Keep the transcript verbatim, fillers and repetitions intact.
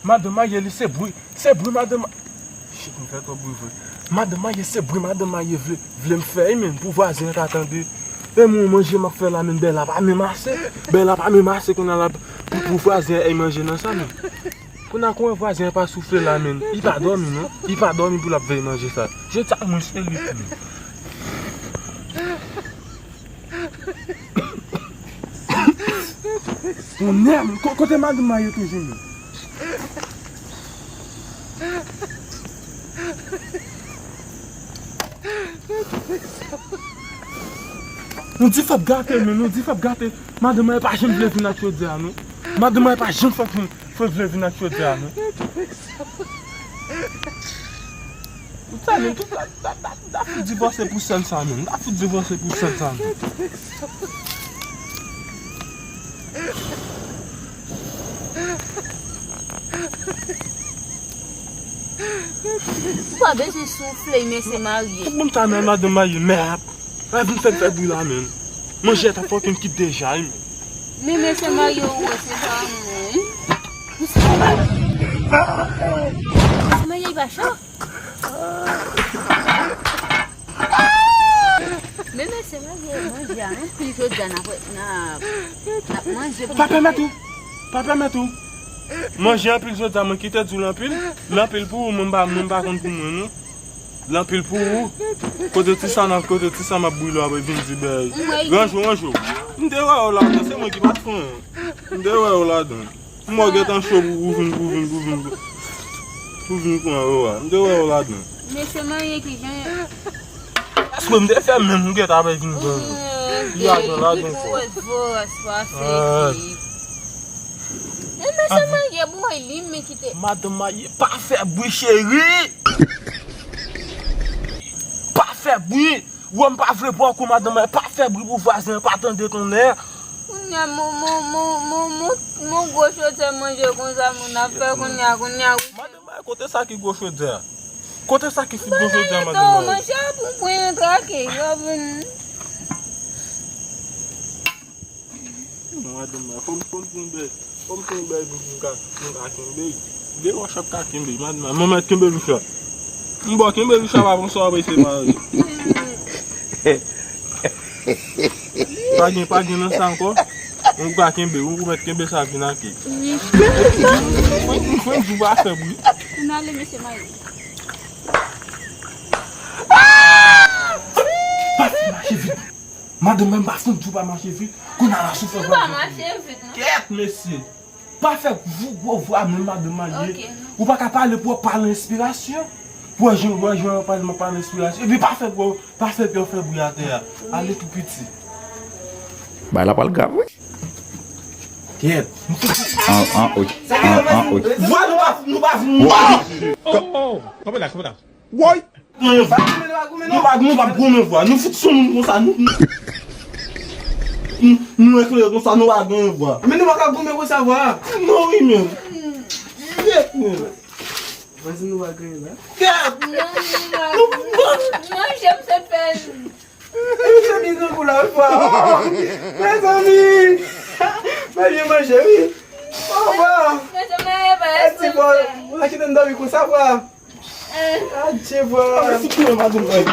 Madanm Maye li se bri, se bri madanm. Shit, m fè twòp bri vre. Madanm Maye se bri madanm Maye vle, vle m fè, wi, men, pou vwazen an ka tande. E mwen, manje m ap fè la, men, Bèla pa menm ase. Bèla pa menm ase kounye a la pou, pou vwazen an manje nan sa, men. Kounye a, kòman vwazen an pa soufle la, men? Li pa dòmi, non. Li pa dòmi pou l ap veye manje sa. Je di a mwen, se li, men. Tonnè, men, ko-, kote madanm Maye toujou, men? Nou di fè ap gate, men, nou di fè ap gate. Madanm Maye pa janm vle vin ak chodyè a, non. Madanm Maye pa janm fè vin, fè vle vin ak chodyè a, non. Ou sa, men, tout la, la, la, la fout divòse pou sèl sa, men. La fout divòse pou sèl sa, men. Ou pa bezwen soufle, mesye Marye. Tout moun ta nan madanm Maye, mèd. Pa vin fè fè bri la, men. Manje a ta fucking kit deja, wi, men. Men mesye Marye, ou wè, se pa mwen, wi. Mesye Marye, pa cho. Men mesye Marye, manje a anpil jodi a, n ap, n ap, n ap manje. Pa pèmèt ou. Pa pèmèt ou. Manje anpil jodi a, mwen kite di w l anpil. L anpil pou ou, mwen m pa, mwen m pa konn pou mwen, non. L anpil pou ou. Kote ti sa nan, kote ti sa m ap brile w apre vin di bèy. Mwen ranj ou, ranj ou. M te wè w ladan, se mwen ki pa t fè anyen. M te wè w ladan. M wè w gentan cho pou, pou vin, pou vin, pou vin, pou, pou vin pran yo a. M te wè w ladan. Mesye Marye, kijan? Èske m te fè menm ou gentan apre vin pran yo? Li ladan, ladan fò. Voras, voras, pase ki. Men mesye Marye, bwoy li, men kite. Madanm Maye, pa fè bri, cheri. Pa fè bri. Wè m pa vle pran kou madanm Maye, pa fè bri pou vwazen an pa tande tonnè. Kounye a, mon, mon, mon, mon, mon, mon gwo chodyè manje konsa, moun ap fè kounye a, kounye a, wi. Madanm Maye, kote sa ki gwo chodyè a? Kote sa ki fout gwo chodyè a, madanm Maye? Manje a pou pran krake, yo vin. Madanm Maye, fò m, fò m pran bèy, fò m pran bèy pou m ka, pou m ka kenbe. De wòch ap ka kenbe, madanm Maye. Mwen mèt kenbe louch la. M bò kenbe louch la, pa pran sa w ap eseye mare. Pa gen, pa gen nan sa ankò. Ou ka kenbe, ou mèt kenbe sa vin ake. Mwen, mwen, mwen di w pa fè bri. N ale, mesye Maye. Pa fè mache vit. Madanm Maye, m pa fouti di w pa mache vit. Kounye a la soufle. M pa mache vit, non. Kèt, mesye. Pa fè gwo, gwo vwa menm, madanm Maye. Ok, non. Ou pa ka pale pou w pale enspirasyon. Pou w jan, pou w jan pale, pale enspirasyon. Epi pa fè gwo, pa fè pè fè bri atè a. Ale tou piti. Bagay la pral grav, wi. Kèt. An, an, wi. An, an, wi. Vwa nou pa, nou pa vin. Oh, oh, oh. Kanpe la, kanpe la. Woy! Ganyen vwa. Nou pa, nou pa goumen vwa. Nou fout sou moun konsa. Nou, nou, nou, nou eklere konsa, nou pa ganyen vwa. Men nou pa ka goumen konsa vwa. Non, wi, men. Yèt, men. Vwazen nou pa ganyen la. Yèt! Non, non, non. Manje m sot fè. Mezanmi, grangou la, vwa. Mezanmi. Mwen byen manje, wi. Oh, vwa. Mezanmi, e pa. Mwen kite n dòmi konsa, vwa. Adje, vwa. Mwen si kouman madanm mwen.